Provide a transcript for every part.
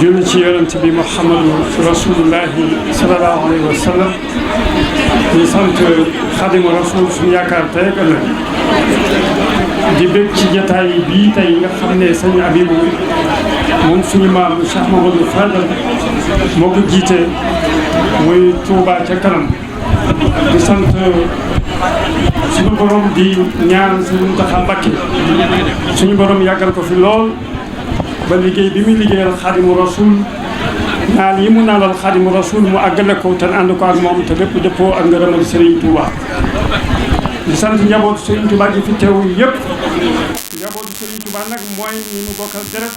julli ci yonent bi Muhammadu rasulullahi sallallahu alayhi wa sallam di sant Xaadimu Rasul suñu yaakaar tey ak ëllëg di bëgg ci jotaay bii tey nga xam ne sëñ Abibu moom suñu maam Cheikh Mamadou Fadal moo ko jiite muy Touba ca kanam di sant suñu borom di ñaan suñu Muntaxa Mbakke suñu borom yàggal ko fi lool ba liggéey bi muy liggéeyal Xaadimu Rasul naal yi mu naalal Xaadimu Rasul mu àggale ko te ànd ko ak moom te lépp dëppoo ak ngërëmal Serigne Touba. di sant njabootu Serigne Touba gi fi teew yëpp njabootu Serigne Touba nag mooy ñi mu bokkal deret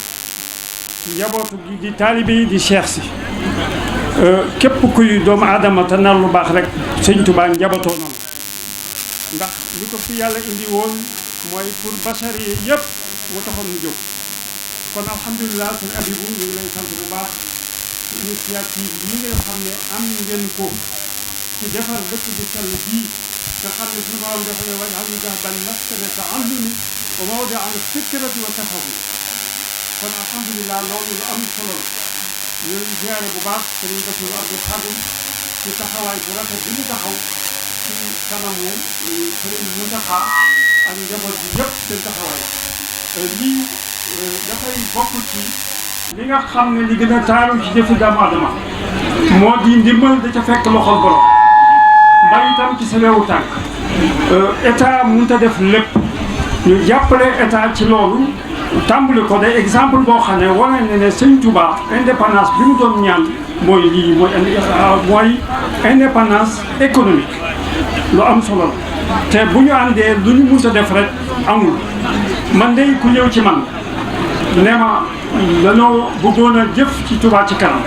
njabootu gi di taalibe yi di cheikh si képp kuy doomu aadama te nar lu baax rek Serigne Touba njabootoo na la ndax li ko fi yàlla indi woon mooy pour bachari yëpp mu taxoon mu jóg. kon alhamdulilah sëñ Abibu ñu ngi lay sant bu baax ci initiative bi nga xam ne am ngeen ko ci defar dëkk bi sell bii nga xam ne suñu borom dafa ne waj'alhu dahban maskana ta'allumi wa mawdi'a fikrati wa tafahum kon alhamdulilah loolu lu am solo la ñu ziare bu baax sëñ Bassirou Abdou Khadim ci taxawaay bu rafet bi mu taxaw ci kanamu sëñ Mountakha ak njaboot bi yëpp seen taxawaay lii dafay bokk ci li nga xam ne li gën a taaru ci jëfi doomu aadama moo di ndimbal da ca fekk loxol borom mbay itam ci sa wewu tànk état mënut a def lépp ñu jàppale état ci loolu tàmbali ko day exemple boo xam ne wane ne ne Sëñ Touba indépendance bi mu doon ñaan mooy lii mooy indépendance économique lu am solo la te bu ñu àndee lu ñu mënut a def rek amul man day ku ñëw ci man ne ma dañoo bëggoon a jëf ci Touba ci kanam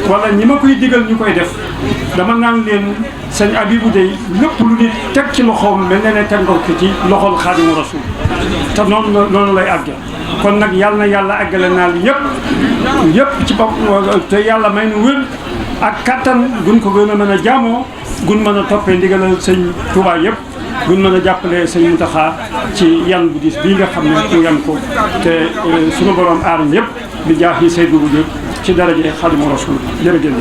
wala ñi ma koy digal ñu koy def dama naan leen sëñ Abibu day lépp lu nit teg ci loxoom mel ne teg nga ko ci loxol Xaadimu Rasuul te noonu lay àgge kon nag yàlla na yàlla àggale naa li yëpp ci bopp te yàlla may nu wér ak kattan gun ko gën a mën a jaamoo gun mën a toppee ndigalal sëñ Touba yëpp gun mën a jàppale sëñ Mountakha ci yan bu diis bii nga xam ne mu yan ko te sunu borom aar ñëpp di jaax yi Seydou Diop ci daraje Xaadimu Rasuul jërëjëf.